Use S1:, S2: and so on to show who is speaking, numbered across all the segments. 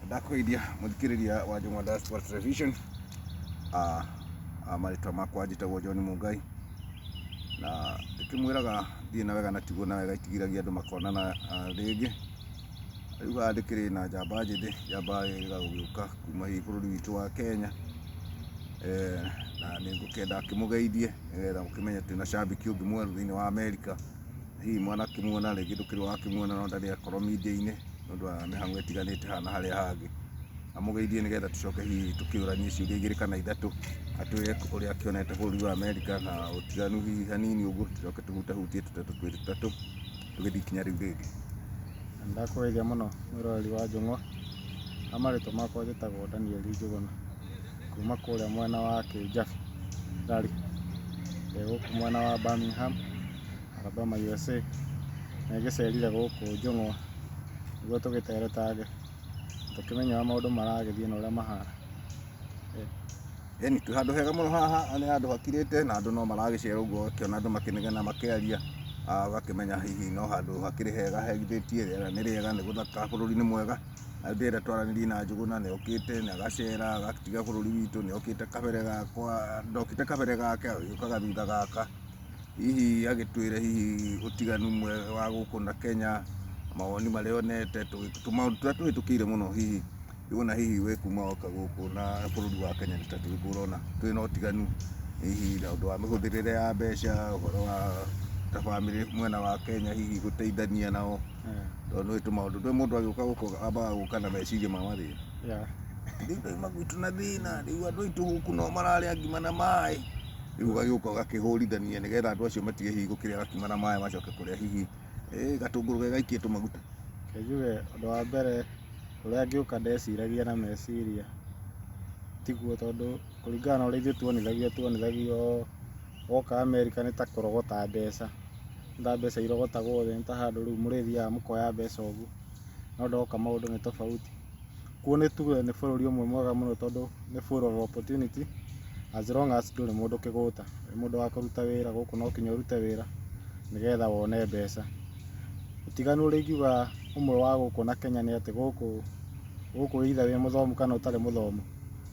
S1: Ndakũgeithia mũthikĩrĩria wa Njũng'wa Diaspora Television. Marĩtwa makwa njĩtagwo John Mungai na ndĩkĩmwĩraga thiĩ na wega na tigwo na wega itigiragia andũ makonana rĩngĩ. Rĩu haha ndĩkĩrĩ na njamba njĩthĩ, njamba ĩrĩga gũgĩũka kuma hihi bũrũri witũ wa Kenya. Na nĩ ngũkĩenda akĩmũgeithie nĩgetha mũkĩmenye twĩna cambĩki ũngĩ mwerũ thĩinĩ wa Amerika. Hihi mwanakĩmuona rĩngĩ ndũkĩrĩ wakĩmuona no ndarĩ akorwo media-inĩ nĩ ũndũ wa mĩhang'o ĩtiganĩte haha na harĩa hangĩ. Amũgeithie nĩgetha tũcoke hihi tũkĩũranie ciũria igĩrĩ kana ithatũ, atwĩre ũrĩa akĩonete bũrũri wa Amerika na ũtiganu hihi hanini ũguo, tũcoke tũhutahutie tũteto twĩrĩ tũtatũ tũgĩthiĩ ikinya rĩu rĩngĩ.
S2: Ndakũgeithia mũno mwĩroreri wa Njũng'wa, ha marĩtwa makwa njĩtagwo Daniel Njũgũna, kuma kũrĩa mwena wa Kĩnjabi, Rari, ndĩ gũkũ mwena wa Birmingham, Alabama USA, nĩ ngĩcerire gũkũ Njũng'wa nĩguo tũgĩteretange, tũkĩmenye ũrĩa maũndũ maragĩthiĩ na ũrĩa mahana.
S1: Ĩni twĩ handũ hega mũno haha, nĩ handũ hakirĩte na andũ no maragĩcera ũguo ũgakĩona andũ makĩnegena makĩaria, ũgakĩmenya hihi no handũ hakĩrĩ hega hegithĩtie, rĩera nĩ rĩega, nĩ gũthaka, bũrũri nĩ mwega. Na rĩu ndĩrenda twaranĩrie na Njũgũna, nĩ okĩte nĩ agacera agatiga bũrũri witũ, nĩ okĩte kabere gakwa, ndokĩte kabere gake, agĩũkaga thutha gaka. Hihi agĩtwĩre hihi ũtiganu wa gũkũ na Kenya, mawoni marĩa onete, tũmaũndũ tũrĩa tũhĩtũkĩire mũno hihi Njũgũna hihi we kuma woka gũkũ na bũrũri wa Kenya nĩ ta tũrĩkũ ũrona twĩna ũtiganu hihi na ũndũ wa mĩhũthĩrĩre ya mbeca, ũhoro wa ta bamĩrĩ mwena wa Kenya hihi gũteithania nao, tondũ nĩ ũĩ tũmaũndũ, ndũĩ mũndũ agĩũka gũkũ ambaga gũka na meciria ma mathĩna. Rĩu ndauma gwitũ na thĩna, rĩu andũ aitũ gũkũ no mararĩa ngima na maĩ. Rĩu ũgagĩũka ũgakĩhũrithania nĩgetha andũ acio matige hihi gũkĩrĩa gakima na maĩ macoke kũrĩa hihi gatũngũrũ ge gaikĩtwo maguta.
S2: Reke njuge ũndũ wa mbere ũrĩa ngĩũka ndeciragia na meciria tiguo tondũ kũringana na ũrĩa ithuĩ tuonithagio, tuonithagio woka Amerika nĩ ta kũrogota mbeca, nĩ ta mbeca irogotagwo thĩ, nĩ ta handũ rĩu mũrĩthiaga mũkoya mbeca ũguo, no ndoka maũndũ nĩ tofauti. Kuo nĩ tuge nĩ bũrũri ũmwe mwega mũno tondũ nĩ full of opportunity as long as ndũrĩ mũndũ kĩgũta, wĩ mũndũ wa kũruta wĩra gũkũ no nginya ũrute wĩra nĩgetha wone mbeca. Ũtiganu ũrĩa ingiuga ũmwe wa gũkũ na Kenya nĩ atĩ gũkũ, gũkũ either wĩ mũthomu kana ũtarĩ mũthomu,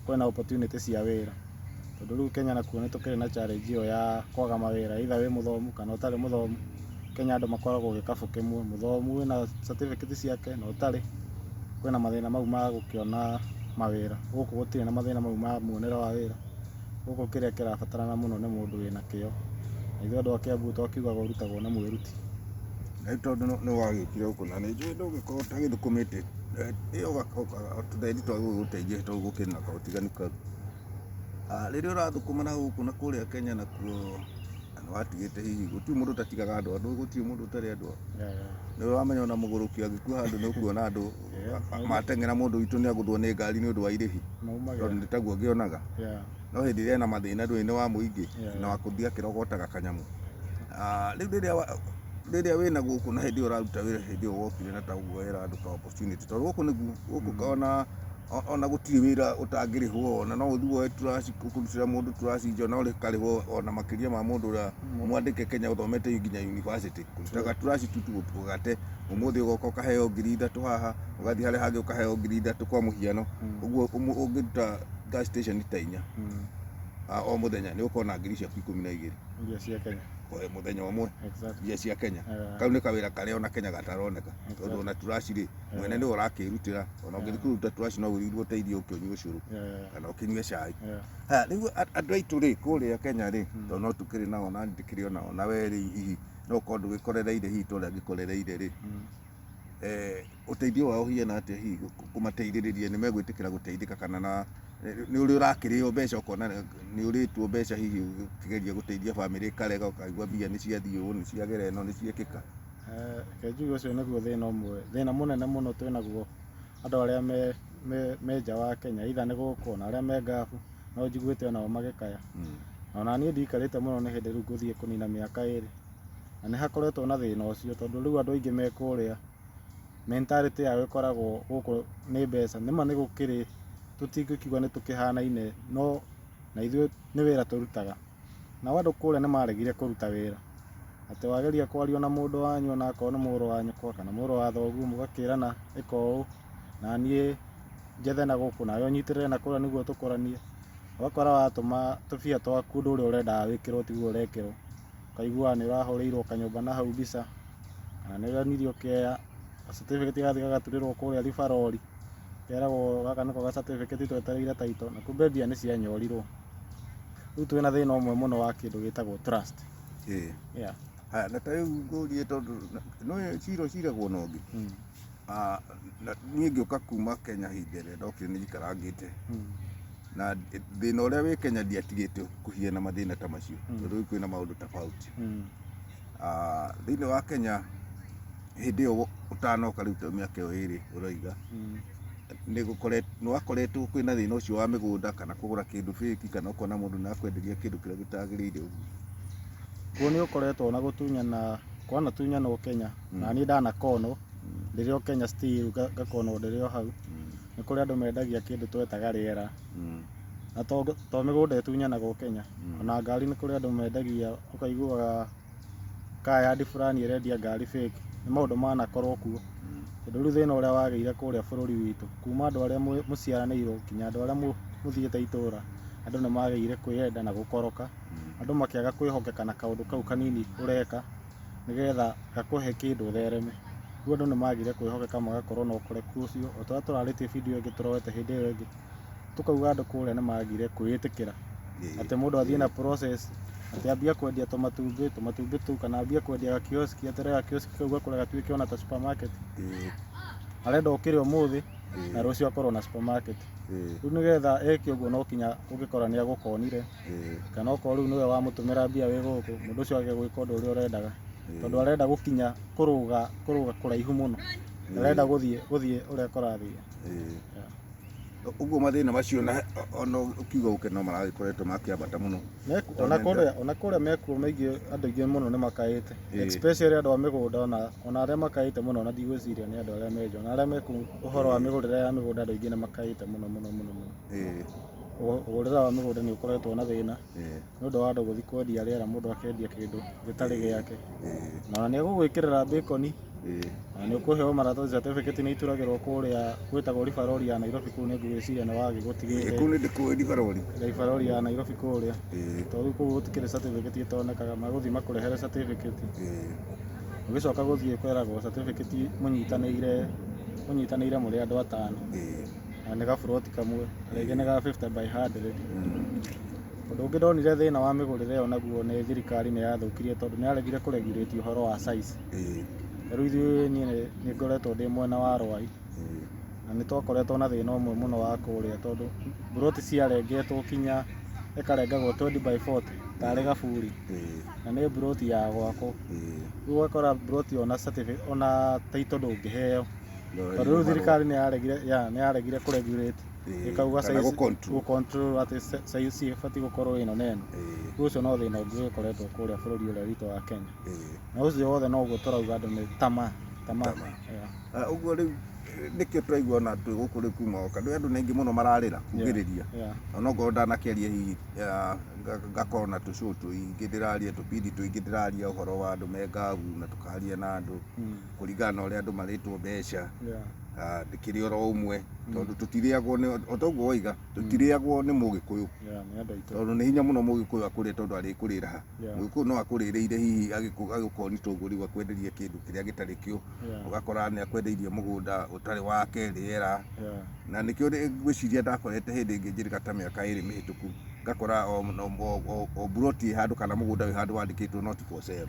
S2: kwĩna opportunity cia wĩra. Tondũ rĩu Kenya nakuo nĩ tũkĩrĩ na challenge ĩyo ya kwaga mawĩra either wĩ mũthomu kana ũtarĩ mũthomu. Kenya andũ makoragwo gĩkabũ kĩmwe, mũthomu wĩna certificate ciake na ũtarĩ, kwĩna mathĩna mau ma gũkĩona mawĩra. Gũkũ gũtirĩ na mathĩna mau ma muonere wa wĩra, gũkũ kĩrĩa kĩrabatarana mũno nĩ mũndũ wĩna kĩo. Na ithuĩ andũ a Kiambu twakiugaga ũrutagwo nĩ mwĩruti.
S1: Rĩu tondũ nĩ wagĩũkire gũkũ na nĩ njũĩ ndũngĩkorwo ũtagĩthũkũmĩte, ĩyo tũthendi twa gũgũteithia tondũ gũkĩrĩ na kaũtiganu kau. Rĩrĩa ũrathũkũma na gũkũ na kũrĩa Kenya nakuo na nĩ watigĩte hihi, gũtirĩ mũndũ ũtatigaga andũ, andũ gũtirĩ mũndũ ũtarĩ andũ ao. Nĩ ũramenya ona mũgũrũki angĩkua handũ nĩ ũkuona andũ mateng'era mũndũ witũ nĩ agũthwo nĩ ngari nĩ ũndũ wa irĩhi, tondũ nĩ taguo ngĩonaga. No hĩndĩ ĩrĩa ena mathĩna ndũĩ nĩ wa mũingĩ na wa kũthiĩ akĩrogotaga kanyamũ. Rĩu rĩrĩa rĩrĩa wĩna gũkũ na hĩndĩ ĩyo ũraruta wĩra hĩndĩ ĩyo wokire na ta ũguo wera andũ ka opportunity tondũ gũkũ nĩguo gũkũ ona ona gũtirĩ wĩra ũtangĩrĩhwo ona no ũthiĩ woe trash kũrutĩra mũndũ trash nja no ũkarĩhwo ona makĩria ma mũndũ ũrĩa mwandĩke Kenya ũthomete nginya university kũrutaga trash tu ũgate ũmũthĩ ũgoka ũkaheo 3,000 haha ũgathiĩ harĩa hangĩ ũkaheo 3,000 kwa mũhiano ũguo ũngĩruta gas station ta inya o mũthenya nĩ ũkona ngiri ciaku 12.
S2: Mbia cia Kenya.
S1: Kwa mũthenya ũmwe.
S2: Exactly.
S1: Mbia cia Kenya.
S2: Yeah.
S1: Kau nĩ kawĩra karĩa ona Kenya gataroneka.
S2: Exactly.
S1: Tondũ ona trash rĩ, mwene nĩwe ũrakĩrutĩra. Ona ũngĩthiĩ kũruta trash no wĩrirwo ũteithio ũkĩnyue ũcũrũ kana ũkĩnyue cai. Haya, rĩu andũ aitũ rĩ kũrĩa Kenya rĩ, tondũ no tũkĩrĩ nao na ndĩkĩrĩ o nao na we rĩ hihi no ũkorwo ndũgĩkorereire hihi ta ũrĩa ngĩkorereire rĩ. Ũteithio wao ũhiana atĩa hihi kũmateithĩrĩria nĩ megwĩtĩkĩra gũteithĩka kana na nĩ ũrĩ ũrakĩrĩo mbeca ũkona nĩ ũrĩtwo mbeca hihi ũkĩgeria gũteithia bamĩrĩ ĩkarega ũkaigua mbia nĩ ciathiĩ ũũ nĩ ciagera ĩno nĩ ciekĩka?
S2: Reke njuge ũcio nĩguo thĩna ũmwe, thĩna mũnene mũno twĩnaguo andũ arĩa me nja wa Kenya either nĩ gũkũ ona arĩa me Gulf no njiguĩte onao magĩkaya. Ona niĩ ndiikarĩte mũno nĩ hĩndĩ rĩu ngũthiĩ kũnina mĩaka ĩrĩ. Na nĩ hakoretwo na thĩna ũcio tondũ rĩu andũ aingĩ me kũrĩa mentality yao ĩkoragwo gũkũ nĩ mbeca. Nĩma nĩ gũkĩrĩ tũtingĩkiuga nĩ tũkĩhanaine no na ithuĩ nĩ wĩra tũrutaga. Nao andũ kũrĩa nĩ maregire kũruta wĩra. Atĩ wageria kwaria na mũndũ wanyu ona akorwo nĩ mũrũ wa nyũkwa kana mũrũ wa thoguo mũgakĩrana ĩka ũũ na niĩ njethe na gũkũ nawe ũnyitĩrĩre na kũrĩa nĩguo tũkũranie. Ũgakora watũma tũbia twaku ũndũ ũrĩa ũrendaga wĩkĩrwo tiguo ũrekĩrwo. Ũkaigua nĩ ũrahũrĩirwo kanyũmba na hau mbica, kana nĩ ũronirio kĩea, certificate gathiĩ gagaturĩrwo kũrĩa ribarori, keragwo gaka nĩko ga certificate twetereire title, na kumbe mbia nĩ cianyorirwo. Rĩu twĩna thĩna ũmwe mũno wa kĩndũ gĩtagwo trust. Yeah.
S1: Haya, na ta rĩu ngũrie tondũ nĩ cira ũciragwo na ũngĩ. Na niĩ ngĩũka kuma Kenya hĩndĩ ĩrĩa ndokire nĩ njikarangĩte. Na thĩna ũrĩa wĩ Kenya ndiatigĩte kũhiana mathĩna ta macio, tondũ rĩu kwĩna maũndũ tofauti. Thĩinĩ wa Kenya hĩndĩ ĩyo ũtanoka rĩu ta mĩaka ĩyo ĩrĩ ũroiga, nĩ wakoretwo kwĩna thĩna ũcio wa mĩgũnda kana kũgũra kĩndũ fake kana ũkona mũndũ nĩ akwenderia kĩndũ kĩrĩa gĩtagĩrĩire ũguo.
S2: Kuo nĩ ũkoretwo na gũtunyana, kwanatunyanwo Kenya, na niĩ ndanakonwo ndĩrĩ o Kenya still ngakonwo ndĩrĩ o hau. Nĩ kũrĩ andũ mendagia kĩndũ twetaga rĩera. Na to mĩgũnda ĩtunyanagwo Kenya, ona ngari nĩ kũrĩ andũ mendagia, ũkaiguaga kayandi fulani ĩrendia ngari fake. Nĩ maũndũ manakorwo kuo. Tondũ rĩu thĩna ũrĩa wagĩire kũrĩa bũrũri witũ, kuma andũ arĩa mũciaranĩirwo nginya andũ arĩa mũthiĩte itũra, andũ nĩ magĩire kwĩyenda na gũkoroka. Andũ makĩaga kwĩhokeka na kaũndũ kau kanini ũreka nĩgetha gakũhe kĩndũ ũthereme. Rĩu andũ nĩ magire kwĩhokeka magakorwo na ũkoreku ũcio, o ta ũrĩa tũrarĩtie video ĩngĩ tũroete hĩndĩ ĩyo ĩngĩ, tũkauga andũ kũrĩa nĩ magire kwĩĩtĩkĩra. Atĩ mũndũ athiĩ na process, atĩ ambie kwendia tũmatumbĩ, tũmatumbĩ tũu, kana ambie kwendia gakioski, eterere gakioski kau gakũre gatuĩke ona ta supermarket. Arenda ũkĩre ũmũthĩ, na rũciũ akorwo na supermarket. Rĩu nĩgetha eke ũguo no kinya ũngĩkora nĩ agũkonire, kana okorwo rĩu nĩwe wamũtũmĩra mbia wĩ gũkũ, mũndũ ũcio age gwĩka ũndũ ũrĩa ũrendaga. Tondũ arenda gũkinya kũrũga kũraihu mũno. Arenda gũthiĩ ũrĩa kũrathiĩ.
S1: Ũguo mathĩna macio na ona ũkiuga ũke no maragĩkoretwo makĩambata mũno.
S2: Ona kũrĩa mekuo maingĩ, andũ aingĩ mũno nĩ makaĩte. Especially andũ a mĩgũnda, ona arĩa makaĩte mũno, na ndigwĩciria nĩ andũ arĩa menja, ona arĩa meku ũhoro wa mĩgũrĩre ya mĩgũnda, andũ aingĩ nĩ makaĩte mũno mũno mũno mũno. Ũgũrĩre wa mĩgũnda nĩ ũkoretwo na thĩna nĩ ũndũ wa andũ gũthiĩ kwendia rĩera, mũndũ akendia kĩndũ gĩtarĩ gĩake. Na ona nĩ egũgwĩkĩrĩra bacon, na nĩ ũkũheo maratathi, certificate nĩ ituragĩrwo kũrĩa gwĩtagwo Ribarori ya Nairobi, kũu nĩ ngwĩciria nĩ wagĩgũtigĩte.
S1: Kũu nĩ ndĩkũĩ Ribarori.
S2: Ribarori ya Nairobi kũrĩa. Tondũ rĩu kũu gũtikĩrĩ certificate ĩtonekaga, magũthiĩ makũrehere certificate. Ũgĩcoka gũthiĩ kwĩragwo certificate mũnyitanĩire mũrĩ andũ atano. Na nĩ gaburoti kamwe, rĩngĩ nĩ ga 50 by 100. Ũndũ ũngĩ ndonire thĩna wa mĩgũrĩre ĩyo naguo nĩ thirikari nĩ yathũkirie, tondũ nĩ yaregire kũregulate ũhoro wa size. Rĩu ithuĩ niĩ nĩ ngoretwo ndĩ mwena wa Rwai, na nĩ twakoretwo na thĩna ũmwe mũno wa kũrĩa, tondũ buroti ciarengetwo kinya ĩkarengagwo 20 by 40 tarĩ gaburi, na nĩ buroti ya gwakwo. Rĩu ũgakora buroti ona certificate ona title ndũngĩheo, tondũ rĩu thirikari nĩ yaregire, ya nĩ yaregire kũregulate, ĩkauga
S1: Kana
S2: size
S1: gũ-control.
S2: Gũ-control atĩ size ĩbatiĩ gũkorwo ĩno na ĩno. Rĩu ũcio no thĩna ũngĩ ũgĩkoretwo kũrĩa bũrũri ũrĩa witũ wa Kenya. Na ũcio wothe noguo tũrauga andũ nĩ tama tama.
S1: Tama.
S2: Yeah.
S1: Ũguo rĩu nĩkĩo tũraigua ona twĩ gũkũ rĩu kuma oka ndũ andũ nĩ aingĩ mũno mararĩra kugĩrĩria. Ona okorwo ndanakĩaria hihi ngakorwo na tũcũũ tũingĩ ndĩraria, tũbindi tũingĩ ndĩraria ũhoro wa andũ me ngagu, na tũkaria na andũ kũringana na ũrĩa andũ marĩtwo mbeca. Ndĩkĩrĩ oro ũmwe tondũ tũtirĩagwo nĩ o toguo waiga, tũtirĩagwo nĩ mũgĩkũyũ.
S2: Yeah, nĩ andũ aitũ.
S1: Tondũ nĩ hinya mũno mũgĩkũyũ akũrĩe, tondũ arĩkũrĩra ha? Mũgĩkũyũ no akũrĩrĩire hihi agĩkoni toguo rĩu akwenderie kĩndũ kĩrĩa gĩtarĩ kĩo. Ũgakora nĩ akwendeirie mũgũnda ũtarĩ wake, rĩera. Na nĩkĩo ngwĩciria ndakorete hĩndĩ ĩngĩ njĩrĩga ta mĩaka ĩrĩ mĩhĩtũku, ngakora o buroti ĩ handũ kana mũgũnda wĩ handũ wandĩkĩtwo not for sale,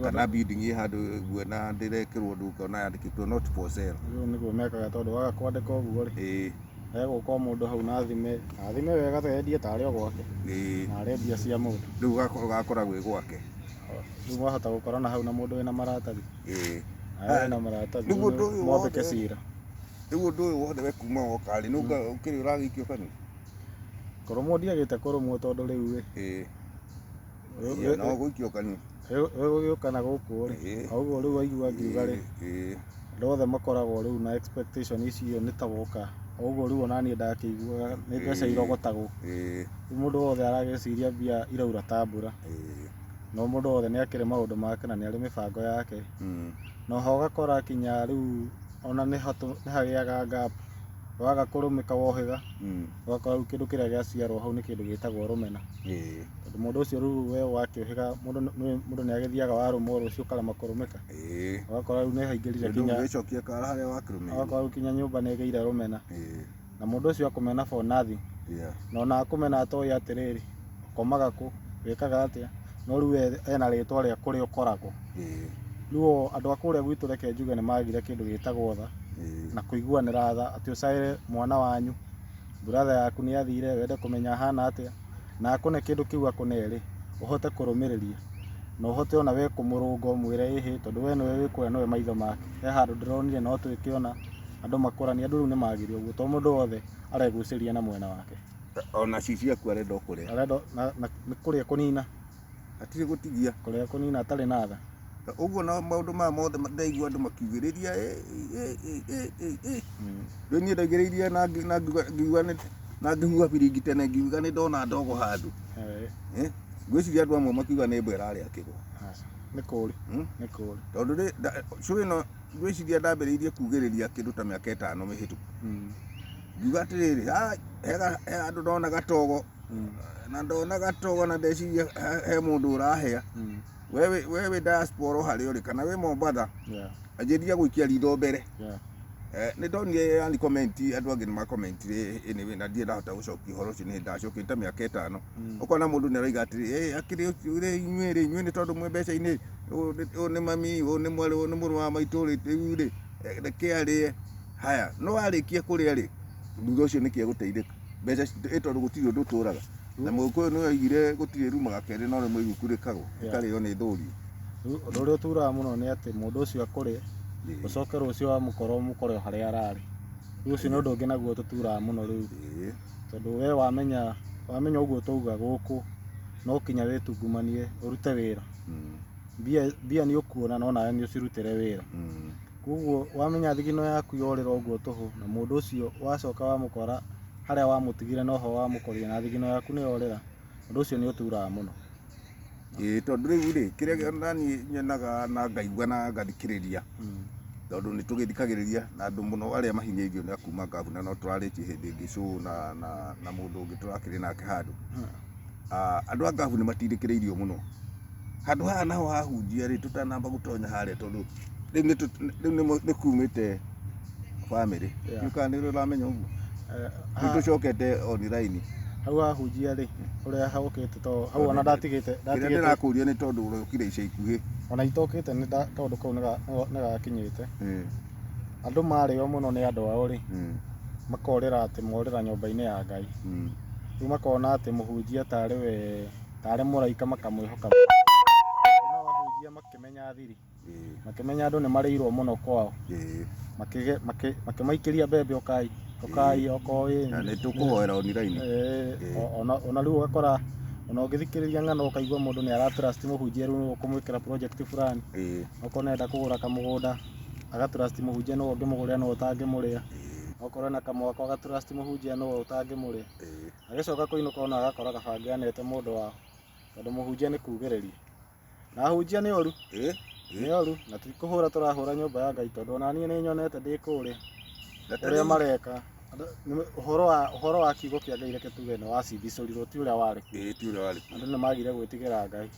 S1: kana building ĩ handũ nguona ndĩrekĩrwo ũndũ ngona yandĩkĩtwo not for sale.
S2: Rĩu nĩguo mekaga, tondũ waga kwandĩka ũguo rĩ, egũka o mũndũ hau na athime wega ta endie tarĩ o gwake. Na arendia cia mũndũ.
S1: Rĩu ũgakora gwĩ gwake.
S2: Rĩu wahota gũkorana hau na mũndũ wĩna maratathi. Na wĩna maratathi,
S1: Rĩu ũndũ ũyũ
S2: mwambĩke
S1: wothe
S2: cira.
S1: Rĩu ũndũ ũyũ wothe we kuma woka rĩ, nĩ ũkĩrĩ ũragĩikio kanua?
S2: Kũrũmwo ndiagĩte kũrũmwo, tondũ rĩu rĩ,
S1: No gũikio kanua.
S2: Wĩ gũgĩũka na gũkũ rĩ, o ũguo rĩu waigua ngiuga rĩ, andũ othe makoragwo rĩu na expectation icio nĩ ta woka. O ũguo rĩu ona niĩ ndakĩiguaga nĩ mbeca irogotagwo. Rĩu mũndũ wothe aragĩciria mbia iraura ta mbura. No mũndũ wothe nĩ akĩrĩ maũndũ make na nĩ arĩ mĩbango yake. Na ho ũgakora kinya rĩu ona nĩ hagĩaga gap. Waga kũrũmĩka wohĩga, ũgakora rĩu kĩndũ kĩrĩa gĩaciarwo hau nĩ kĩndũ gĩtagwo rũmena. Tondũ mũndũ ũcio rĩu we wakĩũhĩga, mũndũ nĩ agĩthiaga warũmwo rũciũ ũkarema kũrũmĩka. Ũgakora rĩu nĩ haingĩrire kinya,
S1: Ndũngĩgĩcokia kara harĩa wakĩrũmĩirwo.
S2: Ũgakora rĩu kinya nyũmba nĩ ĩgĩire rũmena. Na mũndũ ũcio akũmena for nothing. Na ona akũmena atoĩ atĩrĩrĩ, ũkomaga kũ, wĩkaga atĩa, no rĩu we ena rĩtwa rĩa kũrĩa ũkoragwo. Rĩu andũ a kũrĩa gwitũ reke njuge nĩ magire kĩndũ gĩtagwo tha na kũiguanĩra tha, atĩ ũcaĩre mwana wanyu, brother yaku nĩ athire, wende kũmenya ahana atĩa, na akũne kĩndũ kĩu akũne rĩ, ũhote kũrũmĩrĩria na ũhote ona we kũmũrũnga ũmwĩre ĩhĩ, tondũ we nĩwe wĩ kũrĩa nĩwe maitho make. He handũ ndĩronire no twĩkĩona andũ makũrani, andũ rĩu nĩ magire ũguo, to mũndũ wothe aregucĩria na mwena wake.
S1: Ona cici aku arenda o kũrĩa.
S2: Arenda na nĩ kũrĩa kũnina.
S1: Hatirĩ gũtigia.
S2: Kũrĩa kũnina atarĩ na tha.
S1: Ũguo na maũndũ maya mothe ndaigua andũ makiugĩrĩria, Rĩu niĩ ndaugĩrĩirie na ngiuga nĩ, na ngĩhuha biringi tene ngiuga nĩ ndona ndogo handũ. Ngwĩciria andũ amwe makiuga nĩ mbwa ĩrarĩa kĩgwa.
S2: Aca, nĩ kũũri. Nĩ kũũri.
S1: Tondũ rĩ, cũĩ ĩno ngwĩciria ndambĩrĩirie kugĩrĩria kĩndũ ta mĩaka 5 mĩhĩtũku. Ngiuga atĩrĩrĩ, he handũ ndona gatogo. Na ndona gatogo na ndeciria he mũndũ ũrahĩa. We wĩ diaspora harĩa ũrĩ kana wĩ Mombatha. Anjĩria gũikia ritho mbere. Nĩ ndonire yani comment, andũ angĩ nĩ makomentire anyway, na ndirĩ ndahota gũcokia ũhoro ũcio, nĩ ndacokia ta mĩaka 5. Ũkona mũndũ nĩ aroiga atĩrĩ, akĩrĩ ũcio rĩ, inyuĩ rĩ, inyuĩ nĩ tondũ mwĩ mbeca-inĩ, ũyũ nĩ mami, ũyũ nĩ mwarĩ, ũyũ nĩ mũrũ wa maitũ rĩ, rĩu rĩ, reke arĩe. Haya, no arĩkia kũrĩa rĩ, thutha ũcio nĩkĩ egũteithĩka? Mbeca tondũ gũtirĩ ũndũ ũtũraga. Na Mũgĩkũyũ nĩ oigire gũtirĩ rumaga kerĩ no rĩmwe iguku rĩkagwo, rĩkarĩo nĩ thũri.
S2: Rĩu ũndũ ũrĩa ũturaga mũno nĩ atĩ mũndũ ũcio akũrĩe, ũcoke rũciũ wamũkora ũmũkore o harĩa ararĩ. Rĩu ũcio nĩ ũndũ ũngĩ naguo tũturaga mũno rĩu. Tondũ we wamenya ũguo twauga gũkũ, no kinya wĩtungumanie ũrute wĩra. Mbia nĩ ũkuona no nawe nĩ ũcirutĩre wĩra. Koguo wamenya thigino yaku yorĩra ũguo tũhũ, na mũndũ ũcio wacoka wamũkora harĩa wamũtigire noho wamũkorire na thigino yaku nĩ yorĩra, ũndũ ũcio nĩ ũturaga mũno.
S1: Tondũ rĩu rĩ, kĩrĩa nani nyonaga na ngaigua na ngathikĩrĩria, tondũ nĩ tũgĩthikagĩrĩria na andũ mũno arĩa mahinyĩrĩirio nĩ akuma ngavuna, no tũrarĩtie hĩndĩ ĩngĩ show na mũndũ ũngĩ tũrakĩrĩ nake handũ. Andũ a ngabu nĩ matindĩkĩrĩirio mũno. Handũ haha naho hahunjia rĩ, tũtanamba gũtonya harĩa tondũ rĩu nĩ kumĩte family. Rĩu kana nĩ ũramenya ũguo? Rĩu tũcokete online.
S2: Hau hahunjia rĩ, ũrĩa haũkĩte to hau ona ndatigĩte,
S1: Kĩrĩa
S2: ndatigĩte.
S1: ndĩrakũria nĩ tondũ ũrokire ica ikuhĩ.
S2: Ona itokĩte nĩ tondũ kau nĩ gakinyĩte. Andũ marĩo mũno nĩ andũ ao rĩ, makorĩra atĩ morĩra nyũmba-inĩ ya Ngai. Rĩu makona atĩ mũhunjia tarĩ we, tarĩ mũraika makamwĩhoka. No ahunjia makĩmenya thiri. Makĩmenya andũ nĩ marĩirwo mũno kwao. Makĩmaikĩria mbembe ũkai. Ũkai, okorwo wĩ
S1: Na nĩ tũkũhoera online.
S2: Ona rĩu ũgakora ona ũngĩthikĩrĩria ng'ano ũkaigua mũndũ nĩ ara trust mũhunjia rĩu nĩwe ũkũmwĩkĩra project fulani. Okorwo nĩ arenda kũgũra kamũgũnda, aga trust mũhunjia nĩwe ũngĩmũgũrĩra nĩwe ũtangĩmũrĩa. Okorwo ena kamwako aga trust mũhunjia nĩwe ũtangĩmũrĩa. Agĩcoka kũinũka ona agakora kabange anete mũndũ wao, tondũ mũhunjia nĩ kugĩrĩria. Na ahunjia nĩ oru. Nĩ oru, na ti kũhũra tũrahũra nyũmba ya Ngai, tondũ ona niĩ nĩ nyonete ndĩ kũrĩa.
S1: Na ta
S2: Ũrĩa
S1: rĩu
S2: mareka. Andũ, nĩ ũhoro wa kiugo kĩa Ngai reke tuge nĩ wacithicũrirwo, ti ũrĩa warĩ kuo.
S1: Ti ũrĩa warĩ kuo.
S2: Andũ nĩ magire gwĩtigĩra Ngai.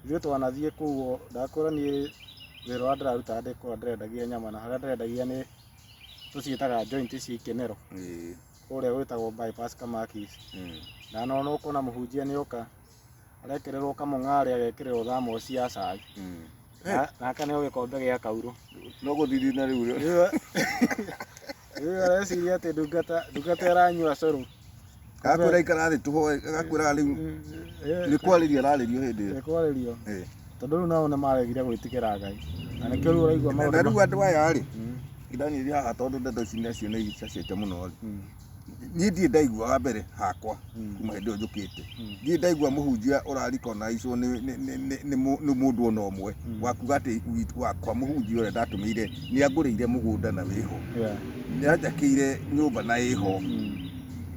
S2: Ithuĩ twanathiĩ kũu, ndakwĩra niĩ wĩra ũrĩa ndĩrarutaga ndĩ kũrĩa ndĩrendagia nyama, na harĩa ndĩrendagia nĩ tũciĩtaga joint cia ikenero. Kũrĩa gwĩtagwo bypass Kamakis. Na no ũkona mũhunjia nĩ oka, arekĩrĩrwo kamũng'arĩ, agekĩrĩrwo thamoci ya cai. Na akaneo gĩkombe gĩa kaurũ.
S1: No gũthithina rĩu rĩ.
S2: Rĩu areciria atĩ ndungata ĩranyua cũrũ.
S1: Agakwĩra ikara thĩ tũhoe, agakwĩra rĩu nĩ kwarĩrio ararĩrio hĩndĩ ĩyo.
S2: Nĩ kwarĩrio. Tondũ rĩu nao nĩ maregire gwĩtigĩra Ngai. Na nĩkĩo rĩu ũraigua maũndũ
S1: Na rĩu andũ aya rĩ, Daniel haha tondũ ndeto ici nacio nĩ icacĩte mũno rĩ. Niĩ ndirĩ ndaigua wa mbere hakwa kuma hĩndĩ ĩyo njũkĩte. Ndirĩ ndaigua mũhunjia ũrarikonaicwo nĩ mũndũ ona ũmwe wa kuga atĩ wakwa mũhunjia ũrĩa ndatũmĩire nĩ angũrĩire mũgũnda na wĩho. Nĩ anjakĩire nyũmba na ĩho.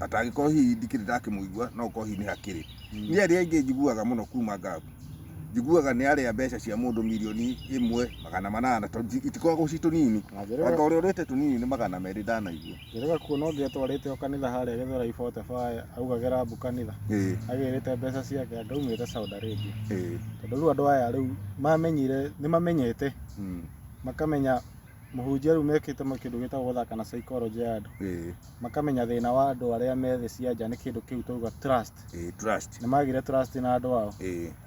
S1: Atangĩkorwo hihi ndikĩrĩ ndakĩmũigua, no ũkorwo hihi nĩ hakĩrĩ. Niĩ arĩa aingĩ njiguaga mũno kuma Ngabu. Njiguaga nĩ arĩa mbeca cia mũndũ 1,800,000 tondũ itikoragwo ci tũnini.
S2: Na njĩrĩga
S1: Anga ũrĩa ũrĩte tũnini nĩ 200 ndanaigua.
S2: Njĩrĩga kuona ũngĩ etwarĩte o kanitha harĩa Gĩthũrai 45 augagĩra mbu kanitha. Agĩrĩte mbeca ciake anga aumĩte Saudi Arabia. Tondũ rĩu andũ aya rĩu mamenyire nĩ mamenyete makamenya mũhunjia rĩu mekĩte kĩndũ gĩtagwo gũthaka na psychology ya andũ. Makamenya thĩna wa andũ arĩa me thĩ cia nja nĩ kĩndũ kĩu twauga trust.
S1: Trust.
S2: Nĩ magire trust na andũ ao.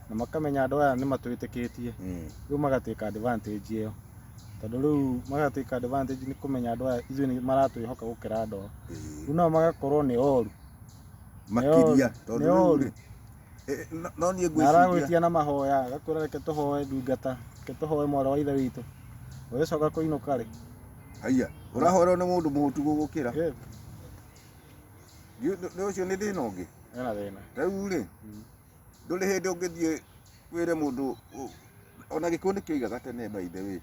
S2: Na makamenya andũ aya nĩ matwĩtĩkĩtie. Rĩu magatĩka advantage ĩyo. Tondũ rĩu magatĩka advantage nĩ kũmenya andũ aya ithuĩ nĩ maratwĩhoka gũkĩra andũ ao. Rĩu nao magakorwo nĩ oru.
S1: Makĩria tondũ
S2: Nĩ
S1: rĩu
S2: oru.
S1: rĩ, no niĩ
S2: Na
S1: ngwĩciria
S2: aragwĩtia na mahoya, agakwĩra reke tũhoe ndungata, reke tũhoe mwarĩ wa ithe witũ. Ũgĩcoka kũinũka rĩ?
S1: Haiya, ũrahoerwo nĩ mũndũ mũhũtu gũgũkĩra. Nĩ ũcio nĩ thĩna ũngĩ.
S2: Hena thĩna.
S1: Rĩu rĩ, ndũrĩ hĩndĩ ũngĩthiĩ wĩre mũndũ, ona gĩkũyũ nĩ kĩoigaga tene by the way,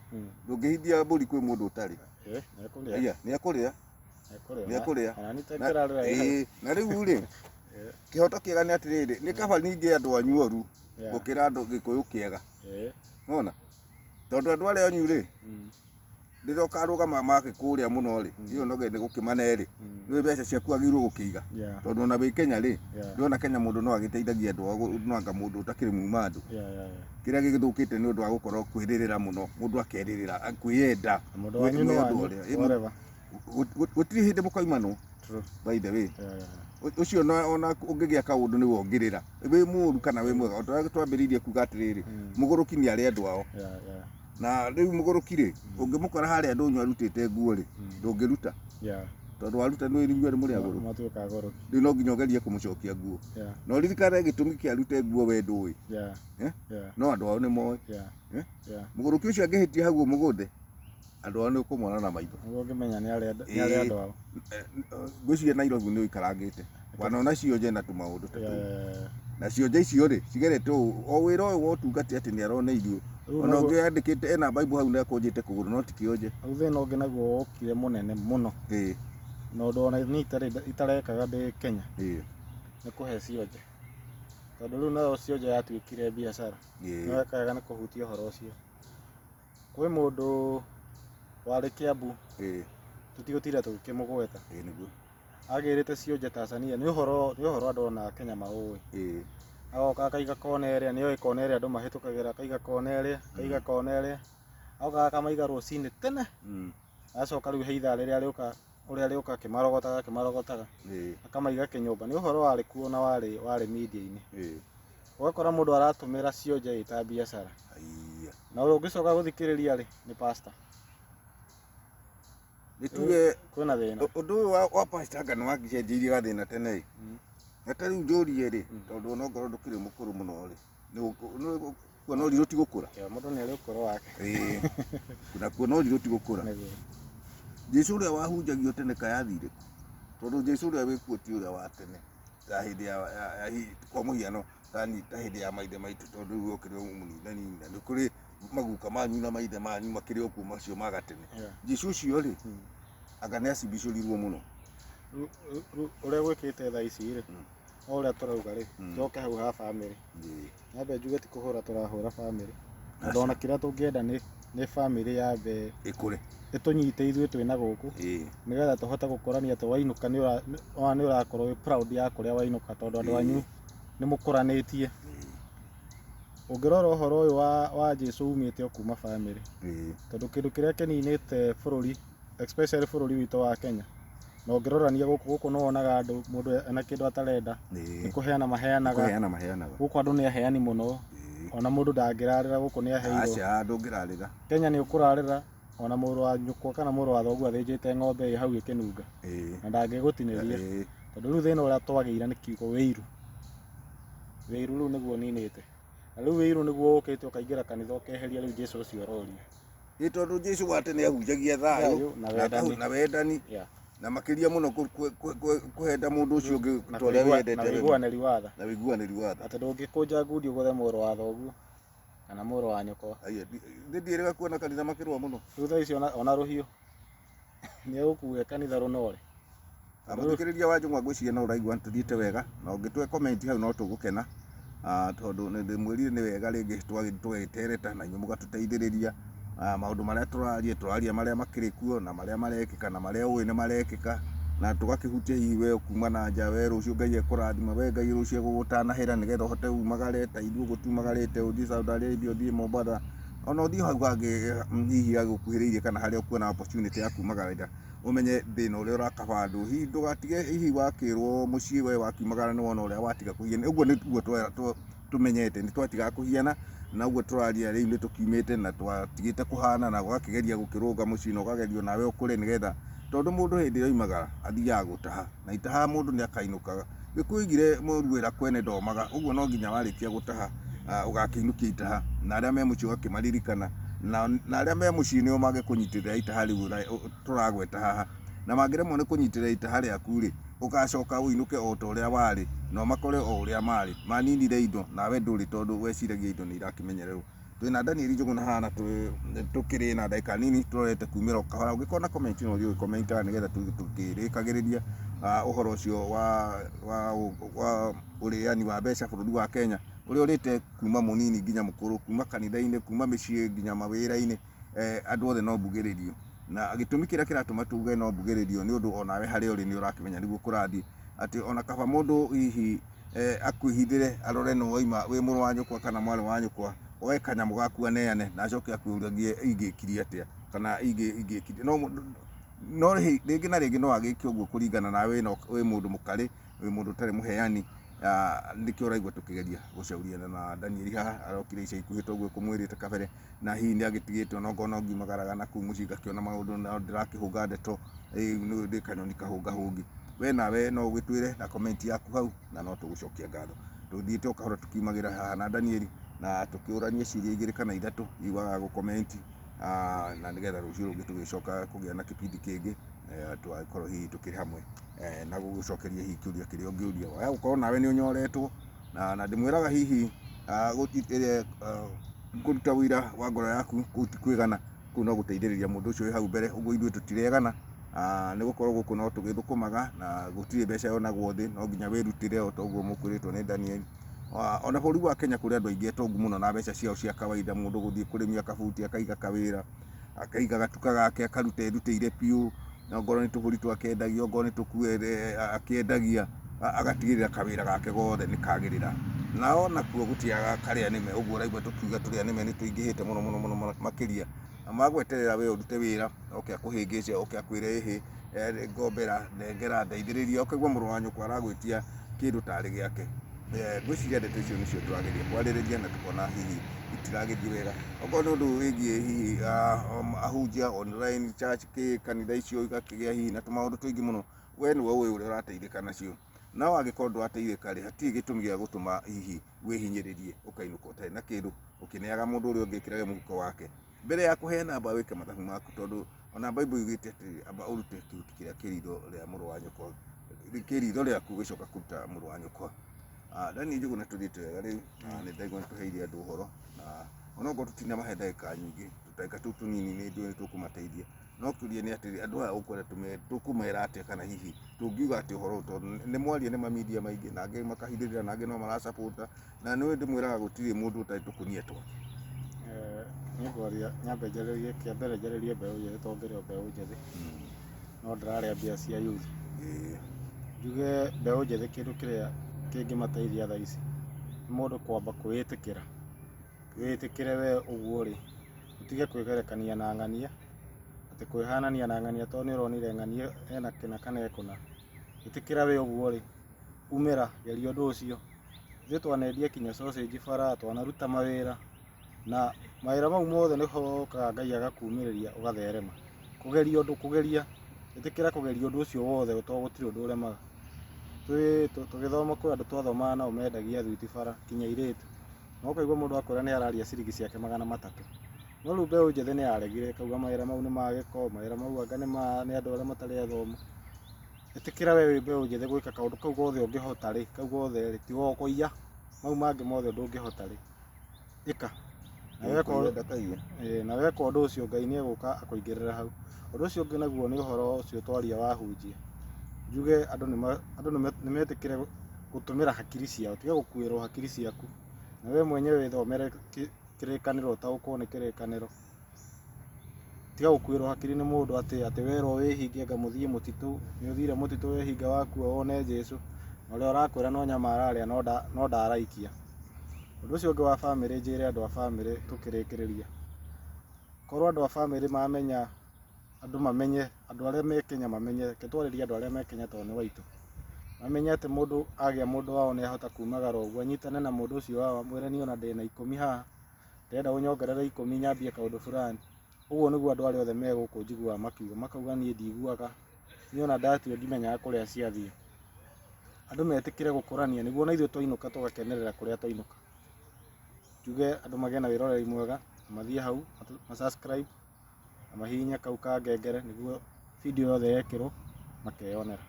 S1: ndũngĩhithia mbũri kwĩ mũndũ ũtarĩ.
S2: Nĩ ekũrĩa.
S1: Haiya, nĩ ekũrĩa.
S2: Nĩ ekũrĩa.
S1: Nĩ ekũrĩa.
S2: Ona nĩ tekĩrarĩra ĩ hau.
S1: Na rĩu rĩ, kĩhoto kĩega nĩ atĩrĩrĩ, nĩ kaba ningĩ andũ anyu oru gũkĩra andũ gĩkũyũ kĩega. Nĩwona? Tondũ andũ arĩa anyu rĩ, rĩrĩa ũkarũgama make kũrĩa mũno rĩ, ĩyo no nĩ gũkĩmane rĩ, nĩ mbeca ciaku agĩrĩirwo gũkĩiga. Tondũ ona wĩ Kenya rĩ, ndĩrona Kenya mũndũ no agĩteithagia andũ ao, no anga mũndũ ũtakĩrĩ muma andũ. Kĩrĩa gĩgĩthũkĩte nĩ ũndũ wa gũkorwo kwĩrĩrĩra mũno, mũndũ akerĩrĩra, kwĩyenda,
S2: Na mũndũ wanyu nĩ
S1: kwĩyenda
S2: wanyu,
S1: ũrĩa.
S2: whatever.
S1: Gũtirĩ hĩndĩ mũkaimanwo. By the way. Ũcio ona ũngĩgĩa kaũndũ nĩwe ũngĩrĩra. Wĩ mũũru kana wĩ mwega. O ta ũrĩa twambĩrĩirie kuga atĩrĩrĩ, mũgũrũki nĩ arĩ andũ ao. Na rĩu mũgũrũki rĩ, ũngĩmũkora harĩa ndũnyũ arutĩte nguo rĩ, ndũngĩruta. Tondũ waruta nĩ inyuĩ erĩ mũrĩ agũrũki.
S2: Mwatuĩka agũrũki.
S1: Rĩu no nginya ũgerie kũmũcokia nguo. Na ũririkane gĩtũmi kĩa arute nguo we ndũĩ. No andũ ao nĩ moĩ. Mũgũrũki ũcio angĩhĩtia hau ũmũgũthe, andũ ao nĩ ũkũmona na maitho.
S2: Nĩguo ũngĩmenya nĩ arĩa andũ ao.
S1: Ngwĩciria Nairobi nĩ ũikarangĩte. Wanona cionje na tũmaũndũ ta tũu. Na cionje icio rĩ, cigerete ũũ, o wĩra ũyũ wa ũtungati atĩ nĩ aroneirio.
S2: Rĩu
S1: Ona
S2: naguo
S1: ũngĩ andĩkĩte ena Bible hau nĩ akũnjĩte kũgũrũ no ti kĩonje.
S2: Rĩu thĩna ũngĩ naguo wokire mũnene mũno. Na ũndũ ona niĩ itarekaga ndĩ Kenya. Nĩ kũhe cionje. Tondũ rĩu nayo cionje yatuĩkire biacara. Nĩ wekaga nĩ kũhutia ũhoro ũcio. Kwĩ mũndũ warĩ Kiambu. Tũtigũtinda tũgĩkĩmũgweta.
S1: Nĩguo.
S2: Agĩrĩte cionje Tanzania. Nĩ ũhoro andũ ona Kenya maũĩ. Agoka akaiga kona ĩrĩa, nĩoĩ kona ĩrĩa andũ mahĩtũkagĩra, akaiga kona ĩrĩa, akaiga kona ĩrĩa. Agoka akamaiga rũcinĩ tene. Acoka rĩu he ithaa rĩrĩa rĩũka, ũrĩa rĩũka akĩmarogotaga, akĩmarogotaga. Akamaiga kĩnyũmba. Nĩ ũhoro warĩ kuo na warĩ media-inĩ. Ũgakora mũndũ aratũmĩra cionje ĩ ta biacara. Na ũngĩcoka gũthikĩrĩria rĩ, nĩ pastor.
S1: Nĩ tuge
S2: Kwĩna thĩna.
S1: Ũndũ ũyũ wa pastor anga nĩ wagĩcenjeirie gathĩna tene ĩ. Na ta rĩu njũrie rĩ, tondũ ona ongorwo ndũkĩrĩ mũkũrũ mũno rĩ, kuona ũrirũ ti gũkũra.
S2: Ya, mũndũ nĩ arĩ ũkũrũ wake.
S1: Na kuona ũrirũ ti gũkũra.
S2: Nĩguo.
S1: Jesũ ũrĩa wahunjagio tene kayathire kũ? Tondũ Jesũ ũrĩa wĩkuo ti ũrĩa wa tene. Ta hĩndĩ ya kwa mũhiano, ta ni, ta hĩndĩ ya maithe maitũ, tondũ rĩu ũkĩrĩ o mũnini na nĩ kũrĩ maguka manyu na maithe manyu makĩrĩ o kuo macio ma gatene. Jesũ ũcio rĩ, anga nĩ acibicũrirwo mũno.
S2: Ũrĩa gwĩkĩte thaa ici rĩ, o ũrĩa tũrauga rĩ, njoke hau ha bamĩrĩ. Nyambe njuge ti kũhũra tũrahũra bamĩrĩ. Tondũ ona kĩrĩa tũngĩenda nĩ bamĩrĩ yambe
S1: ĩkũre.
S2: Ĩtũnyite ithuĩ twĩna gũkũ. Nĩgetha tũhote gũkũrania atĩ wainũka nĩ ũrakorwo wĩ proud ya kũrĩa wainũka tondũ andũ anyu nĩ mũkũranĩtie. Ũngĩrora ũhoro ũyũ wa Jesũ umĩte o kuma bamĩrĩ. Tondũ kĩndũ kĩrĩa kĩninĩte bũrũri, especially bũrũri witũ wa Kenya. Na ũngĩrorania gũkũ, gũkũ nĩ wonaga andũ mũndũ ena kĩndũ atarenda. Nĩ kũheana maheanaga.
S1: Kũheana maheanaga.
S2: Gũkũ andũ nĩ aheani mũno. Ona mũndũ ndangĩrarĩra gũkũ nĩ aheirwo.
S1: Aca, ndũngĩrarĩra.
S2: Kenya nĩ ũkũrarĩra ona mũrũ wa nyũkwa kana mũrũ wa thoguo athĩnjĩte ng'ombe ĩ hau ĩkĩnunga. Na ndangĩgũtinĩria. Tondũ rĩu thĩna ũrĩa twagĩire nĩ kiugo wĩiru. Wĩiru rĩu nĩguo ũninĩte. Na rĩu wĩiru nĩguo ũkĩte ũkaingĩra kanitha ũkeheria rĩu Jesũ ũcio ũroria.
S1: Nĩ tondũ Jesũ wa tene ahunjagia thayũ
S2: Thayũ na wendani.
S1: na wendani. Na makĩria mũno kũhenda mũndũ ũcio ũngĩ
S2: Na
S1: ta ũrĩa wendete
S2: na
S1: we.
S2: wĩiguanĩri wa tha.
S1: Na wĩiguanĩri wa tha.
S2: Atĩ ndũngĩkũnja ngundi ũgũthe mũrũ wa thoguo kana mũrũ wa nyũkwa.
S1: Aya, nĩ ndiĩrĩga kuona kanitha makĩrũa mũno.
S2: Rĩu thaa ici ona rũhiũ nĩ egũkuue kanitha rũnore.
S1: Mũthikĩrĩria wa Njũng'wa ngwĩciria no ũraigua tũthiĩte wega, na ũngĩtũhe comment hau no tũgũkena. Tondũ nĩ ndĩmwĩrire nĩ wega rĩngĩ tũgagĩtereta na inyuĩ mũgatũteithĩrĩria. Maũndũ marĩa tũraria, tũraria marĩa makĩrĩ kuo na marĩa marekĩka na marĩa ũĩ nĩ marekĩka, na tũgakĩhutia hihi we kuma na nja, we rũciũ Ngai ekũrathima, we Ngai rũciũ egũgũtanahĩra nĩgetha ũhote umagare ta ithuĩ ũguo tumagarĩte, ũthiĩ Saudi Arabia, ũthiĩ Mombatha, ona ũthiĩ hau hangĩ hihi hagũkuhĩrĩirie kana harĩa ũkuona opportunity ya kumagarĩra, ũmenye thĩna ũrĩa ũrakaba andũ. Hihi ndũgatige hihi wakĩrwo mũciĩ we wakiumagara nĩ wona ũrĩa watiga kũhiana. Ũguo nĩguo tũmenyete, nĩ twatigaga kũhiana, na ũguo tũraria rĩu nĩ tũkiumĩte na twatigĩte kũhana, na ũgakĩgeria gũkĩrũnga mũciĩ na ũkageria onawe ũkũre nĩgetha, tondũ mũndũ hĩndĩ ĩrĩa oimagara athiaga gũtaha, na itaha mũndũ nĩ akainũkaga. Gĩkũyũ oigire mũruĩra kwene ndomaga, ũguo no nginya warĩkia gũtaha ũgakĩinũkia itaha, na arĩa me mũciĩ ũgakĩmaririkana, na arĩa me mũciĩ nĩo mangĩkũnyitĩrĩra itaha rĩu tũragweta haha, na mangĩremwo nĩ kũnyitĩrĩra itaha rĩaku rĩ, ũgacoka ũinũke o ta ũrĩa warĩ, na ũmakore o ũrĩa marĩ, maninire indo nawe ndũrĩ, tondũ weciragia indo nĩ irakĩmenyererwo. Twĩna Daniel Njũgũna haha na tũkĩrĩ na ndagĩka nini tũrorete kumĩra o kahora. Ũngĩkorwo na comment no ũthiĩ ũgĩkomentaga nĩgetha tũkĩrĩkagĩrĩria ũhoro ũcio wa ũrĩani wa mbeca bũrũri wa Kenya, ũrĩa ũrĩte kuma mũnini nginya mũkũrũ, kuma kanitha-inĩ, kuma mĩciĩ nginya mawĩra-inĩ, andũ othe no mbugĩrĩrio. Na gĩtũmi kĩrĩa kĩratũma tuge no mbugĩrĩrio nĩ ũndũ onawe harĩa ũrĩ nĩ ũrakĩmenya nĩguo kũrathiĩ, atĩ ona kaba mũndũ hihi akwĩhithĩre arore nĩ waima wĩ mũrũ wa nyũkwa kana mwarĩ wa nyũkwa, oe kanyamũ gaku aneane na acoke akwĩũragie ingĩkirie atĩa kana ingĩkirie. No no rĩngĩ na rĩngĩ no agĩke ũguo kũringana nawe wĩ mũndũ mũkarĩ, wĩ mũndũ ũtarĩ mũheani. Nĩkĩo ũraigua tũkĩgeria gũcauriana na Daniel haha, arokire ica ikuhĩ toguo kũmwĩrĩte kabere, na hihi nĩ agĩtigĩte ona okorwo no ngiumagaraga na kũu mũciĩ ngakĩona maũndũ na ndĩrakĩhũnga ndeto, ndĩ kanyoni kahũngahũngi. We nawe no ũgĩtwĩre na comment yaku hau na no tũgũcokia ngatho. Tũthiĩte o kahora tũkiumagĩra haha na Daniel na tũkĩũrania ciũria igĩrĩ kana ithatũ iwaga gũ-comment, na nĩgetha rũciũ rũngĩ tũgĩcoka kũgĩa na kĩbindi kĩngĩ, tũgagĩkorwo hihi tũkĩrĩ hamwe, na gũgũcokeria hihi kĩũria kĩrĩa ũngĩũria. Waya gũkorwo nawe nĩ ũnyoretwo, na ndĩmwĩraga hihi kũruta wĩra wa ngoro yaku kũu ti kwĩgana, kũu no gũteithĩrĩria mũndũ ũcio wĩ hau mbere, ũguo ithuĩ tũtiregana, nĩ gũkorwo gũkũ no tũgĩthũkũmaga na gũtirĩ mbeca yonagwo thĩ, no nginya wĩrutĩre o ta ũguo mũkwĩrĩtwo nĩ Daniel. Ona bũrũri wa Kenya kũrĩ andũ aingĩ atongu mũno na mbeca ciao cia kawaida, mũndũ gũthiĩ kũrĩmia kabuti akaiga kawĩra, akaiga gatuka gake akaruta erutĩire biũ, na ongorwo nĩ tũbũri twake endagia, ongorwo nĩ tũkuo akĩendagia, agatigĩrĩra kawĩra gake gothe nĩ kagĩrĩra. Na ona kuo gũtiagaga karĩa nĩme, ũguo ũraigua tũkiuga tũrĩa nĩme nĩ tũingĩhĩte mũno mũno mũno makĩria. Na magweterera we ũrute wĩra, oke akũhĩngĩce, oke akwĩre ĩhĩ, ngombera, nengera, ndeithĩrĩria, ũkaigua mũrũ wa nyũkwa aragwĩtia kĩndũ tarĩ gĩake. Ngwĩciria ndeto icio nĩcio tũrageria kwarĩrĩria na tũkona hihi itiragĩthiĩ wega. Okorwo nĩ ũndũ wĩgiĩ hihi ahunjia online church kĩ kanitha icio igakĩgĩa hihi na tũmaũndũ tũingĩ mũno, we nĩwe ũĩ ũrĩa ũrateithĩka nacio. No angĩkorwo ndũrateithĩka rĩ, hatirĩ gĩtũmi gĩa gũtũma hihi wĩhinyĩrĩrie ũkainũka ũtarĩ na kĩndũ, ũkĩneaga mũndũ ũrĩa ũngĩ ekĩrage mũhuko wake. Mbere ya kũheana amba wĩke mathabu maku, tondũ ona Bible yugĩte atĩrĩrĩ, amba ũrute kĩhuti kĩrĩa kĩ ritho rĩa mũrũ wa nyũkwa, kĩ ritho rĩaku ũgĩcoka kũruta mũrũ wa nyũkwa. Daniel Njũgũna tũthiĩte wega rĩu, na nĩ ndaigua nĩ tũheire andũ ũhoro, na onokorwo tũtinamahe ndagĩka nyingĩ, tũtagĩka tũu tũnini nĩ njũĩ nĩ tũkũmateithia. No kĩũria nĩ atĩrĩ, andũ aya ũkwenda tũkũmera atĩa, kana hihi tũngiuga atĩa ũhoro ũyũ, tondũ nĩ mwaria nĩ ma media maingĩ, na angĩ makahithĩrĩra, na angĩ no marasapota, na nĩ ndĩmwĩraga gũtirĩ mũndũ ũtarĩ tũkũnia twake.
S2: Niĩ ngwaria nyambe njarĩrie, kĩa mbere njarĩrie mbeũ njĩthĩ tondũ ngĩrĩ o mbeũ njĩthĩ, no ndĩrarĩa mbia cia youth. Njuge mbeũ njĩthĩ kĩndũ kĩrĩa kĩngĩmateithia thaa ici nĩ mũndũ kwamba kwĩĩtĩkĩra, wĩĩtĩkĩre we ũguo ũrĩ, ũtige kwĩgerekania na ng'ania, atĩ kwĩhanania na ng'ania tondũ nĩ ũronire ng'ania ena kĩna kana ekũna. Ĩtĩkĩra we ũguo ũrĩ, umĩra, geria ũndũ ũcio. Ithuĩ twanendia kinya sausage bara, twanaruta mawĩra, na mawĩra mau mothe nĩho okaga Ngai agakumĩrĩria ũgatherema. Kũgeria ũndũ, kũgeria, ĩtĩkĩra kũgeria ũndũ ũcio wothe tondũ gũtirĩ ũndũ ũremaga. Tũgĩthoma kwĩ andũ twathomaga nao mendagia thwiti bara kinya airĩtu. Na ũkaigua mũndũ akwĩra nĩ araria ciringi ciake 300. No rĩu mbeũ njĩthĩ nĩ yaregire ĩkauga mawĩra mau nĩ ma gĩko, mawĩra mau anga nĩ andũ arĩa matarĩ athomu. Ĩtĩkĩra we wĩ mbeũ njĩthĩ gwĩka kaũndũ kau gothe ũngĩhota rĩ, kau gothe rĩ, tiga o kũiya, mau mangĩ mothe ndũngĩhota rĩ, ĩka. Na weka ũndũ ũcio Ngai nĩ egũka akũingĩrĩre hau. Ũndũ ũcio ũngĩ naguo nĩ ũhoro ũcio twaria wa hunjia. Njuge andũ nĩ metĩkĩre Gũtũmĩra hakiri ciao, tiga gũkuĩrwo hakiri ciaku. Na we mwenyewe wĩthomere kĩrĩkanĩro ũtaũkwo nĩ kĩrĩkanĩro. Tiga gũkuĩrwo hakiri nĩ mũndũ atĩ atĩ werwo wĩhinge anga mũthiĩ mũtitũ, nĩ ũthire mũtitũ wehinga wakua wone Jesũ, na ũrĩa ũrakwĩra no nyama ararĩa no ndaraikia. Ũndũ ũcio ũngĩ wa bamĩrĩ njĩre andũ a bamĩrĩ tũkĩrĩkĩrĩria, korwo andũ a bamĩrĩ mamenya, andũ mamenye, andũ arĩa me Kenya mamenye, reke twarĩrie andũ arĩa me Kenya tondũ nĩ aitũ, mamenye atĩ mũndũ agĩa mũndũ wao nĩ ahota kumagara ũguo anyitane na mũndũ ũcio wao amwĩre niĩ ona ndĩna ikũmi haha, ndĩrenda ũnyongerere ikũmi nyambie kaũndũ fulani. Ũguo nĩguo andũ arĩa othe me gũkũ njiguaga makiuga, makauga niĩ ndiguaga, niĩ ona ndatua ndimenyaga kũrĩa ciathiĩ. Andũ metĩkĩre gũkũrania nĩguo ona ithuĩ twainũka tũgakenerera kũrĩa twainũka. Njuge andũ magĩe na wĩroreri mwega, na mathiĩ hau ma subscribe na mahihinye kau ka ngengere nĩguo video yothe yekĩrwo makeyonera.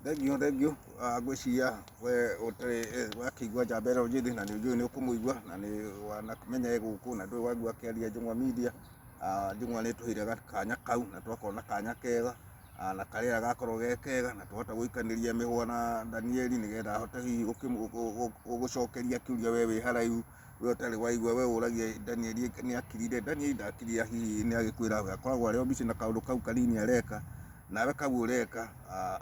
S1: Thengiũ, thengiũ. Ngwĩciria we ũtarĩ wakĩigua njamba ĩno njĩthĩ na nĩ njũĩ nĩ ũkũmũigua na nĩ wanamenya e gũkũ na ndũĩ waigua akĩaria Njũng'wa Media. Njũng'wa nĩ ĩtũheire kanya kau na twakorwo na kanya kega na karĩera gakorwo ge kega na twahota gũikanĩria mĩhũa na Danieli nĩgetha ahote hihi gũgũcokeria kĩũria we wĩ haraihu, we ũtarĩ waigua, we ũragia Danieli nĩ akirire. Danieli ndakirire hihi nĩ agĩkwĩra we akoragwo arĩ o busy na kaũndũ kau kanini areka. Nawe kau ũreka,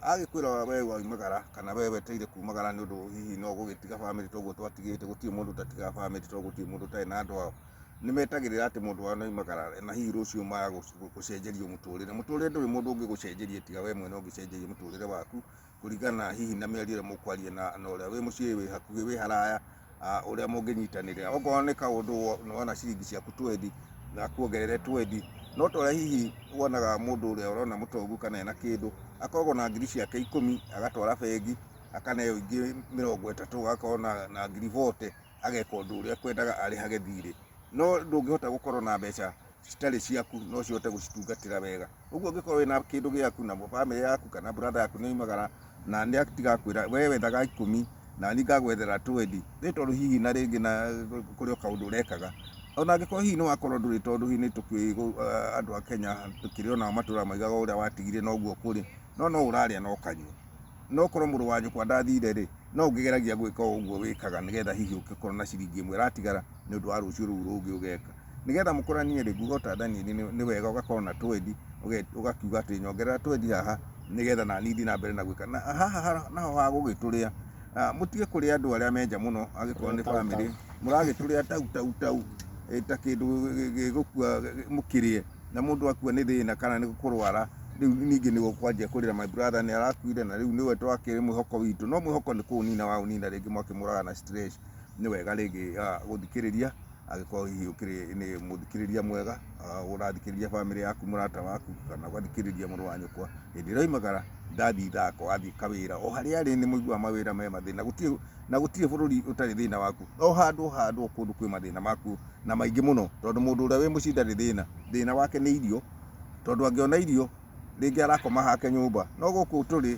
S1: agĩkwĩra we waumagara kana we wetereire kumagara nĩ ũndũ hihi no gũgĩtiga bamĩrĩ toguo twatigĩte, gũtirĩ mũndũ ũtatigaga bamĩrĩ tondũ gũtirĩ mũndũ ũtarĩ na andũ ao. Nĩ metagĩrĩra atĩ mũndũ wao nĩ oimagara na hihi rũciũ maya gũcenjerio mũtũrĩre. Mũtũrĩre ndũrĩ mũndũ ũngĩgũcenjeria tiga we mwene ũngĩcenjeria mũtũrĩre waku kũringana hihi na mĩario ĩrĩa mũkwaria na ũrĩa wĩ mũciĩ, wĩ hakuhĩ, wĩ haraya, ũrĩa mũngĩnyitanĩra. Okorwo nĩ kaũndũ nĩwona ciringi ciaku twendi, na akuongerere twendi, no ta ũrĩa hihi wonaga mũndũ ũrĩa ũrona mũtongu kana ena kĩndũ, akoragwo na ngiri ciake ikũmi, agatwara bengi, akaneo ingĩ 30, agakorwo na ngiri 40, ageka ũndũ ũrĩa akwendaga arĩhage thirĩ. No ndũngĩhota gũkorwo na mbeca citarĩ ciaku no cihote gũcitungatĩra wega. Ũguo ũngĩkorwo wĩna kĩndũ gĩaku na bamĩrĩ yaku kana brother yaku nĩ oimagara na nĩ atigakwĩra we wethaga ikũmi na niĩ ngagwethera twendi, nĩ tondũ hihi na rĩngĩ na kũrĩ o kaũndũ ũrekaga. Ona angĩkorwo hihi nĩ wakorwo ndũrĩ tondũ hihi nĩ tũkĩũĩ andũ a Kenya tũkĩrĩ onao matũraga maugaga ũrĩa watigire noguo kũrĩ, no no ũrarĩa na ũkanyua. No korwo mũrũ wa nyũkwa ndathire rĩ, no ũngĩgeragia gwĩka o ũguo wĩkaga nĩgetha hihi ũngĩkorwo na ciringi ĩmwe ĩratigara nĩ ũndũ wa rũciũ rũu rũngĩ ũgeka. Nĩgetha mũkũranie rĩ, nguga o ta Danieli nĩ wega ũgakorwo na twendi, ũgakiuga atĩ nyongerera twendi haha nĩgetha naniĩ thiĩ na mbere na gwĩka. Na haha naho ha gũgĩtũrĩa, mũtige kũrĩa andũ arĩa me nja mũno angĩkorwo nĩ bamĩrĩ, mũragĩtũrĩa tau tau tau ta kĩndũ gĩgũkua mũkĩrĩe, na mũndũ akua nĩ thĩna kana nĩ kũrwara, rĩu ningĩ nĩ ũkwanjia kũrĩra my brother nĩ arakuire na rĩu nĩwe twakĩrĩ mwĩhoko witũ, no mwĩhoko nĩ kũũnina waũnina rĩngĩ mwakĩmũraga na stress. Nĩ wega rĩngĩ gũthikĩrĩria angĩkorwo hihi ũkĩrĩ nĩ mũthikĩrĩria mwega, ũrathikĩrĩria bamĩrĩ yaku, mũrata waku, kana ũgathikĩrĩria mũrũ wa nyũkwa, hĩndĩ ĩrĩa oimagara ndathiĩ ithako, athiĩ kawĩra, o harĩa arĩ nĩ mũiguaga mawĩra me mathĩna, gũtirĩ na gũtirĩ bũrũri ũtarĩ thĩna waku, o handũ o handũ o kũndũ kwĩ mathĩna makuo na maingĩ mũno, tondũ mũndũ ũrĩa wĩ mũciĩ ndarĩ thĩna, thĩna wake nĩ irio, tondũ angĩona irio rĩngĩ arakoma hake nyũmba, no gũkũ tũrĩ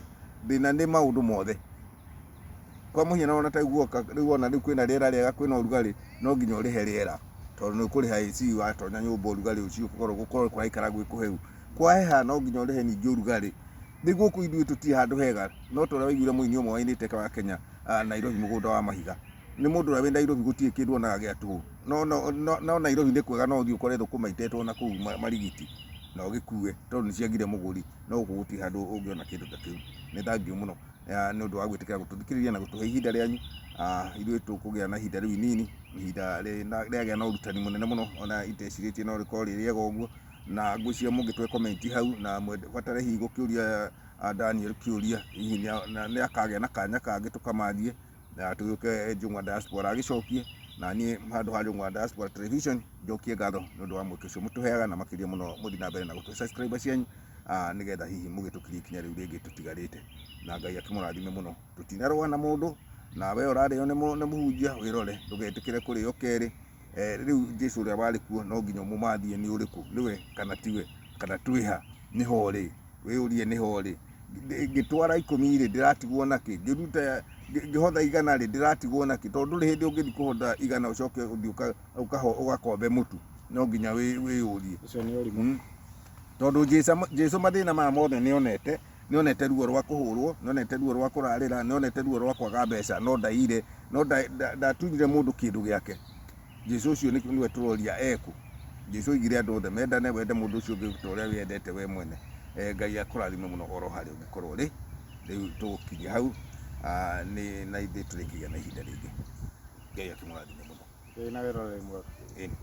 S1: thĩna nĩ maũndũ mothe. Kwa mũhiano ona ta rĩu guoka rĩu wona rĩu kwĩna rĩera rĩega kwĩna ũrugarĩ no nginya ũrĩhe rĩera tondũ nĩ ũkũrĩha AC watonya nyũmba ũrugarĩ ũcio ũkorwo gũkorwo kũraikara gwĩ kũhehu. Kwaheha no nginya ũrĩhe ningĩ ũrugarĩ. Rĩu gũkũ ithuĩ tũtirĩ handũ hega no ta ũrĩa waiguire mũini ũmwe wainĩte wa Kenya Nairobi mũgũnda wa mahiga. Nĩ mũndũ ũrĩa wĩ Nairobi gũtirĩ kĩndũ onaga gĩa tũhũ. No Nairobi nĩ kwega no ũthiĩ ũkore thũkũma itetwo na kũu marigiti na ũgĩkue tondũ nĩ ciagire mũgũri. No gũkũ gũtirĩ handũ ũngĩona kĩndũ ta kĩu. Nĩ thengiũ mũno nĩ ũndũ wa gwĩtĩkĩra gũtũthikĩrĩria na gũtũhe ihinda rĩanyu. Ithuĩ tũkũgĩa na ihinda rĩu inini, ihinda rĩagĩa na ũrutani mũnene mũno ona itecirĩtie no rĩkorwo rĩ rĩega ũguo. Na ngwĩciria mũngĩtũhe comment hau na mũbatare hihi gũkĩũria Daniel kĩũria hihi nĩ akagĩa na kanya kangĩ tũkamarie na tũgĩũke Njũng'wa Diaspora agĩcokie, na niĩ handũ ha Njũng'wa Diaspora Television njokie ngatho nĩ ũndũ wa mweke ũcio mũtũheaga na makĩria mũno mũthiĩ na mbere na gũtũhe subscriber cianyu nĩgetha hihi mũgĩtũkirie ikinya rĩu rĩngĩ tũtigarĩte, na Ngai akĩmũrathime mũno. Tũtinarũa na mũndũ, na we ũrarĩo nĩ mũhunjia wĩrore ndũgetĩkĩre kũrĩo kerĩ. Rĩu Jesu ũrĩa warĩ kuo no nginya ũmũmathie nĩ ũrĩkũ, nĩwe kana tiwe, kana twĩha, nĩho rĩ, wĩyũrie nĩho rĩ. Ngĩtwara ikũmi rĩ, ndĩratigwo nakĩ? Ngĩruta, ngĩhotha 100 rĩ, ndĩratigwo nakĩ? Tondũ ndũrĩ hĩndĩ ũngĩthiĩ kũhotha 100 ũcoke ũthiĩ ũgakombe mũtu, no nginya wĩyũrie.
S2: Ũcio nĩ ũrimũ.
S1: Tondũ Jesu mathĩna maya mothe nĩ onete, Nĩonete ruo rwa kũhũrwo, nĩonete ruo rwa kũrarĩra, nĩonete ruo rwa kwaga mbeca, no ndaiyire, no ndatunyire mũndũ kĩndũ gĩake. Jesu ũcio nĩwe tũroria ekũ. Jesu oigire andũ othe mendane, wende mũndũ ũcio ũngĩ ta ũrĩa wĩyendete we mwene. Ngai akũrathime mũno oro harĩa ũngĩkorwo ũrĩ. Rĩu tũgũkinyia hau, nĩ na ithuĩ tũrĩkĩgĩa na ihinda rĩngĩ. Ngai akĩmũrathime mũno.
S2: Ngai na wĩroreri mwega.
S1: Ĩni.